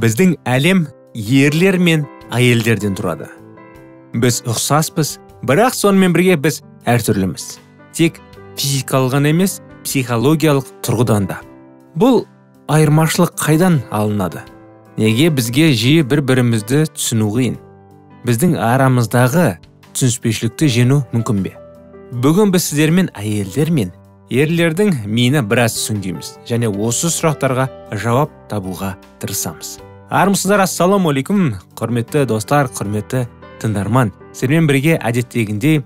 Біздің әлем ерлер мен әйелдерден тұрады. Біз ұқсаспыз, бірақ сонымен бірге біз әртүрліміз. Тек физикалық ғана емес, психологиялық тұрғыдан да. Бұл айырмашылық қайдан алынады? Неге бізге жиі бір-бірімізді түсіну қиын? Біздің арамыздағы түсініспеушілікті жеңу мүмкін бе? Бүгін біз сіздермен әйелдер мен ерлердің миына біраз түсінгенбіз және осы сұрақтарға жауап табуға тырысамыз. Армысыздар, ассалаумағалейкум, құрметті достар, құрметті тыңдарман. Сіздермен бірге әдеттегіндей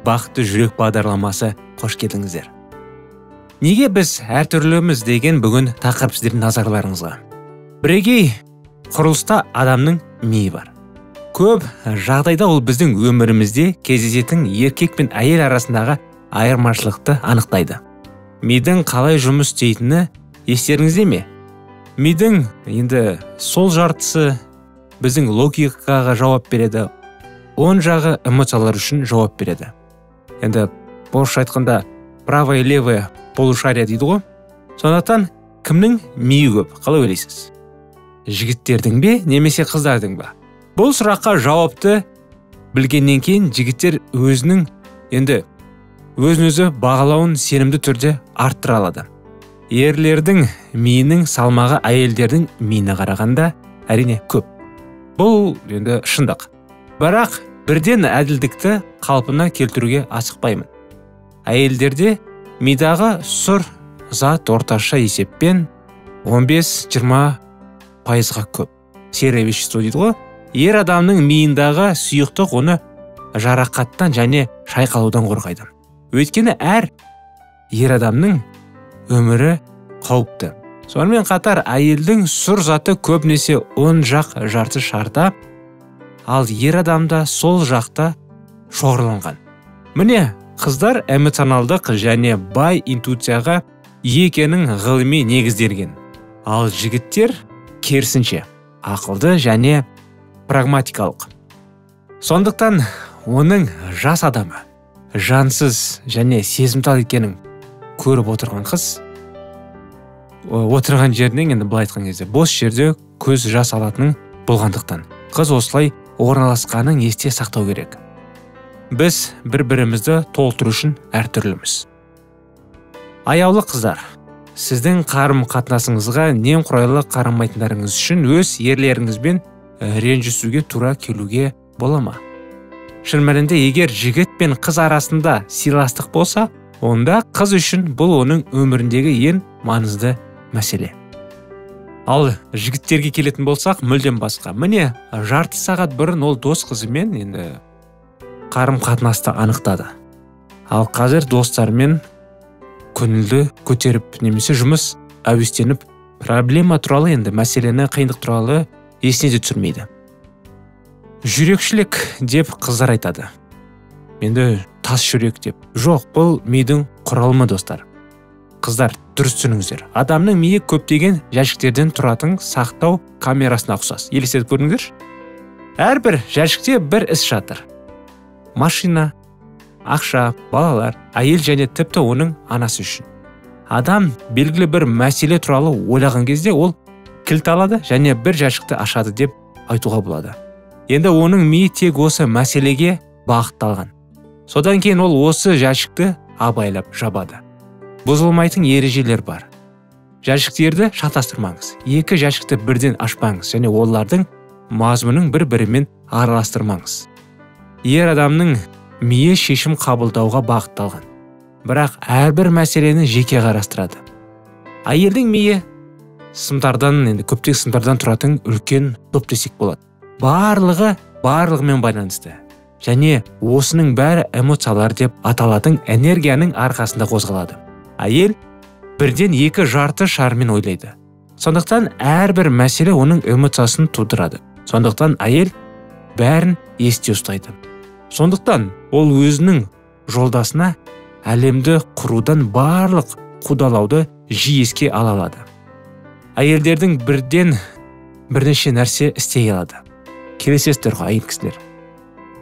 Бақытты жүрек бағдарламасы, қош келдіңіздер. Неге біз әртүрліміз деген бүгін тақырып сіздердің назарларыңызға. Бірегей құрылыста адамның миы бар. Көп жағдайда ол біздің өмірімізде кездесетін еркек пен әйел арасындағы айырмашылықты анықтайды. Мидың қалай жұмыс істейтіні естеріңізде ме? Мидың енді сол жартысы біздің логикаға жауап береді, оң жағы эмоциялар үшін жауап береді. Енді орысша айтқанда правое и левое полушарие дейді ғой. Сондықтан кімнің миы көп, қалай ойлайсыз? Жігіттердің бе, немесе қыздардың ба? Бұл сұраққа жауапты білгеннен кейін жігіттер өзінің енді өзін-өзі бағалауын сенімді түрде арттыра алады. Ерлердің миының салмағы әйелдердің миына қарағанда әрине көп. Бұл енді шындық. Бірақ бірден әділдікті қалпына келтіруге асықпаймын. Әйелдерде мидағы сұр зат орташа есеппен 15-20% көп. Серое вещество дейді ғой. Ер адамның миындағы сұйықтық оны жарақаттан және шайқалудан қорғайды. Өйткені әр ер адамның өмірі қауіпті. Сонымен қатар әйелдің сұр заты көбінесе оң жақ жарты шарда, ал ер адамда сол жақта шоғырланған. Міне, қыздар эмоционалдық және бай интуицияға ие екенін ғылыми негізделген. Ал жігіттер керісінше ақылды және прагматикалық. Сондықтан оның жас адамы жансыз және сезімтал екенін көріп отырған қыз отырған жерінен, енді былай айтқан кезде, бос жерде көз жас алатынын болғандықтан қыз осылай орналасқанын есте сақтау керек. Біз бір-бірімізді толтыру үшін әртүрліміз. Аяулы қыздар, сіздің қарым-қатынасыңызға немқұрайлы қарамайтындарыңыз үшін өз ерлеріңізбен ренжісуге тура келуге бола ма? Шын мәнінде, егер жігіт пен қыз арасында сыйластық болса, онда қыз үшін бұл оның өміріндегі ең маңызды мәселе. Ал жігіттерге келетін болсақ, мүлдем басқа. Міне, жарты сағат бұрын ол дос қызымен енді қарым-қатынасты анықтады. Ал қазір достарымен көңілді көтеріп, немесе жұмыс әуестеніп, проблема туралы, енді мәселені, қиындық туралы есіне де түсірмейді. Жүрекшілік деп қыздар айтады. Енді тас жүрек деп. Жоқ, бұл мидың құрылымы, достар. Қыздар, дұрыс түсініңіздер. Адамның миы көптеген жәшіктерден тұратын сақтау камерасына ұқсас. Елестетіп көрдіңіздерші? Әрбір жәшікте бір іс жатыр. Машина, ақша, балалар, әйел және тіпті оның анасы үшін. Адам белгілі бір мәселе туралы ойлаған кезде ол кілт алады және бір жәшікті ашады деп айтуға болады. Енді оның миы тек осы мәселеге бағытталған. Содан кейін ол осы жәшікті абайлап жабады. Бұзылмайтын ережелер бар. Жәшіктерді шатастырмаңыз. Екі жәшікті бірден ашпаңыз және олардың мазмұнын бір-бірімен араластырмаңыз. Ер адамның миы шешім қабылдауға бағытталған. Бірақ әрбір мәселені жеке қарастырады. Әйелдің миы сымдардан, енді көптеген сымдардан тұратын үлкен топ десек болады. Барлығы барлығымен байланысты. Және осының бәрі эмоциялар деп аталатын энергияның арқасында қозғалады. Әйел бірден екі жарты шармен ойлайды. Сондықтан әрбір мәселе оның эмоциясын тудырады. Сондықтан әйел бәрін есте ұстайды. Сондықтан ол өзінің жолдасына әлемді құрудан барлық қудалауды жиі еске ала алады. Әйелдердің бірден бірнеше нәрсе істей алады. Келесіздер ғой әйел кісілер.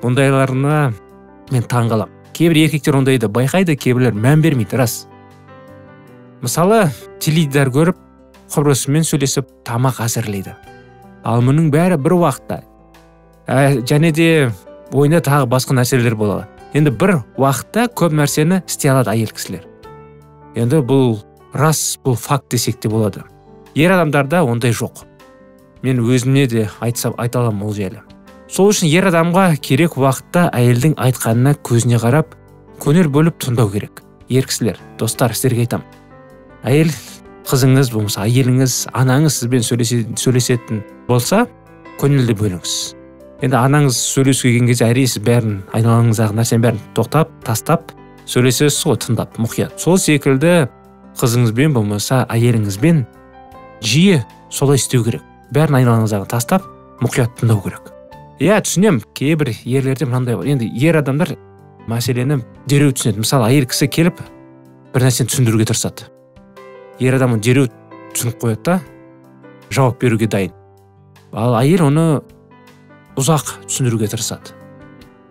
Ондайларына мен таңғаламын. Кейбір еркектер ондайды байқайды, кейбіреулер мән бермейді, рас. Мысалы, теледидар көріп, құрбысымен сөйлесіп, тамақ әзірлейді. Ал мұның бәрі бір уақытта. Және де ойында тағы басқа нәрселер болады. Енді бір уақытта көп нәрсені істей алады әйел кісілер. Енді бұл рас, бұл факт десек те болады. Ер адамдарда ондай жоқ. Мен өзіме де айта аламын ол жайлы. Сол үшін ер адамға керек уақытта әйелдің айтқанына көзіне қарап, көңіл бөліп тыңдау керек. Ер кісілер, достар, сіздерге айтамын. Әйел қызыңыз, болмаса әйеліңіз, анаңыз сізбен сөйлесетін болса, көңілді бөліңіз. Енді анаңыз сөйлесуге келген кезде әрине сіз бәрін, айналаңыздағы нәрсенің бәрін тоқтап, тастап, сөйлесесіз ғой, тыңдап, мұқият. Сол секілді қызыңызбен, болмаса әйеліңізбен жиі солай істеу керек. Бәрін айналаңыздағы тастап, мұқият тыңдау керек. Иә, түсінемін, кейбір ерлерде мынандай бар. Енді ер адамдар мәселені дереу түсінеді. Мысалы, әйел кісі келіп бір нәрсені түсіндіруге тырысады. Ер адам оны дереу түсініп қояды да, жауап беруге дайын. Ал әйел оны ұзақ түсіндіруге тырысады.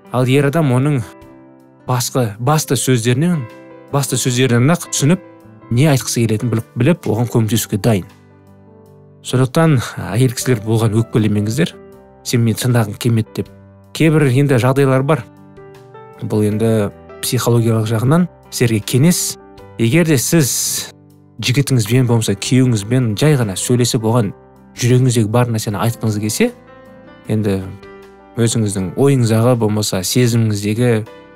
Ал ер адам оның басты сөздерінен ақ түсініп, не айтқысы келетінін біліп, оған көмектесуге дайын. Сондықтан әйел кісілер болған өкпелемеңіздер, сен мені тыңдағың келмеді деп. Кейбір енді жағдайлар бар. Бұл енді психологиялық жағынан сіздерге кеңес. Егер де сіз жігітіңізбен, болмаса күйеуіңізбен жай ғана сөйлесіп, оған жүрегіңіздегі бар нәрсені айтқыңыз келсе, енді өзіңіздің ойыңыздағы, болмаса сезіміңіздегі,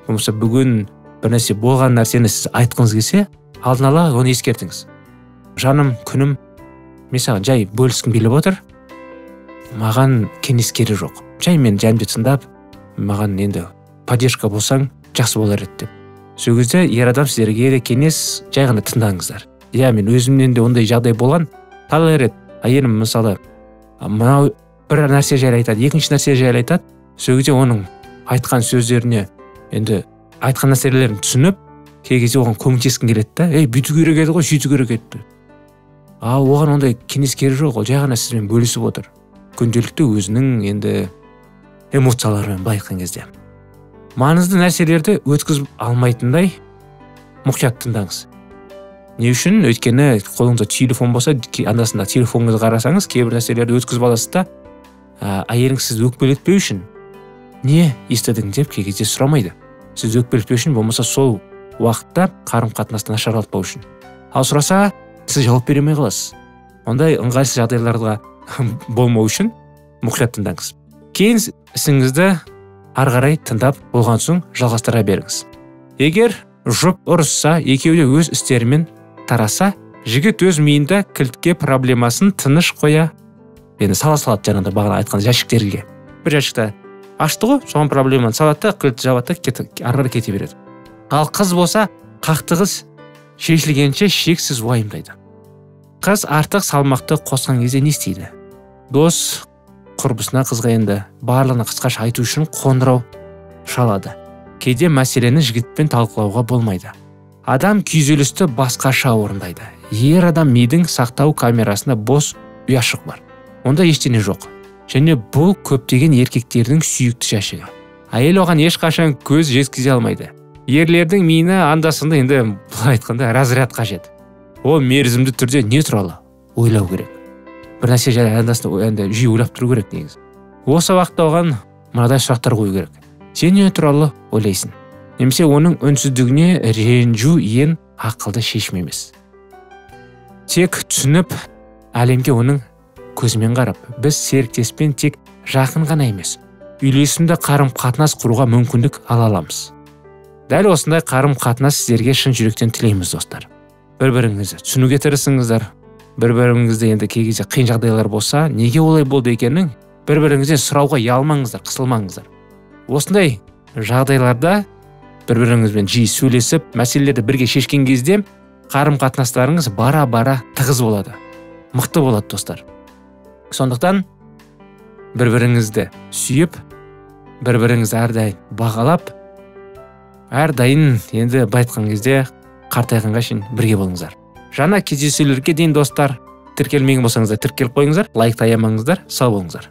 болмаса бүгін бір нәрсе болған нәрсені сіз айтқыңыз келсе, алдын ала оны ескертіңіз. Жаным, күнім, мен саған жай бөліскім келіп отыр, маған кеңес керек жоқ. Жай мен жайымды тыңдап, маған енді поддержка болсаң жақсы болар еді деп. Сол кезде ер адам сіздерге де кеңес, жай ғана тыңдаңыздар. Иә, мен өзімнен де ондай жағдай болған. Талай рет әйелім мысалы мынау бір нәрсе жайлы айтады, екінші нәрсе жайлы айтады. Сол кезде оның айтқан сөздеріне, енді айтқан нәрселерін түсініп, кей кезде оған көмектескім келеді да. Ей, бүйту керек еді ғой, сөйту керек еді. Ал оған ондай кеңес керек жоқ, ол жай ғана сізбен бөлісіп отыр. Күнделікті өзінің енді эмоцияларымен былай айтқан кезде. Маңызды нәрселерді өткізіп алмайтындай мұқият тыңдаңыз. Не үшін? Өйткені қолыңызда телефон болса, анда-санда телефоныңызды қарасаңыз, кейбір нәрселерді өткізіп аласыз да, әйеліңіз сізді өкпелетпеу үшін не естідің деп кей кезде сұрамайды. Сізді өкпелетпеу үшін, болмаса сол уақытта қарым-қатынасты нашарлатпау үшін. Ал сұраса, сіз жауап бере алмай қаласыз. Ондай ыңғайсыз жағдайларға болмау үшін мұқият тыңдаңыз. Кейін ісіңізді ары қарай тыңдап болған соң жалғастыра беріңіз. Егер жұп ұрысса, екеуі де өз істерімен тараса, жігіт өз миында кілтке проблемасын тыныш қоя, енді сала салады, жаңағыдай бағана айтқан жәшіктерге. Бір жәшікті ашты ғой, соған проблеманы салады да, кілтті жабады да, ары қарай кете береді. Ал қыз болса, қақтығыс шешілгенше шексіз уайымдайды. Қыз артық салмақты қосқан кезде не істейді? Дос құрбысына, қызға енді барлығына қысқаша айту үшін қоңырау шалады. Кейде мәселені жігітпен талқылауға болмайды. Адам күйзелісті басқаша орындайды. Ер адам мидың сақтау камерасында бос ұяшық бар. Онда ештеңе жоқ. Және бұл көптеген еркектердің сүйікті жәшігі. Әйел оған ешқашан көз жеткізе алмайды. Ерлердің миына анда-санда енді былай айтқанда разряд қажет. Ол мерзімді түрде не туралы ойлау керек. Бір нәрсе жайлы анда-санда енді жиі ойлап тұру керек негізі. Осы уақытта оған мынадай сұрақтар қою керек. Сен не туралы ойлайсың? Немесе оның үнсіздігіне ренжу ең ақылды шешім емес. Тек түсініп, әлемге оның көзімен қарап, біз серіктеспен тек жақын ғана емес, үйлесімді қарым-қатынас құруға мүмкіндік ала аламыз. Дәл осындай қарым-қатынас сіздерге шын жүректен тілейміз, достар. Бір-біріңізді түсінуге тырысыңыздар. Бір-біріңізді енді кей кезде қиын жағдайлар болса, неге олай болды екенін бір-біріңізден сұрауға ұялмаңыздар, қысылмаңыздар. Осындай жағдайларда бір-біріңізбен жиі сөйлесіп, мәселелерді бірге шешкен кезде қарым-қатынастарыңыз бара-бара тығыз болады, мықты болады, достар. Сондықтан бір-біріңізді сүйіп, бір-біріңізді әрдайым бағалап, әрдайым енді былай айтқан кезде қартайғанға шейін бірге болыңыздар. Жаңа кездесулерге дейін, достар, тіркелмеген болсаңыздар тіркеліп қойыңыздар, лайкты аямаңыздар, сау болыңыздар.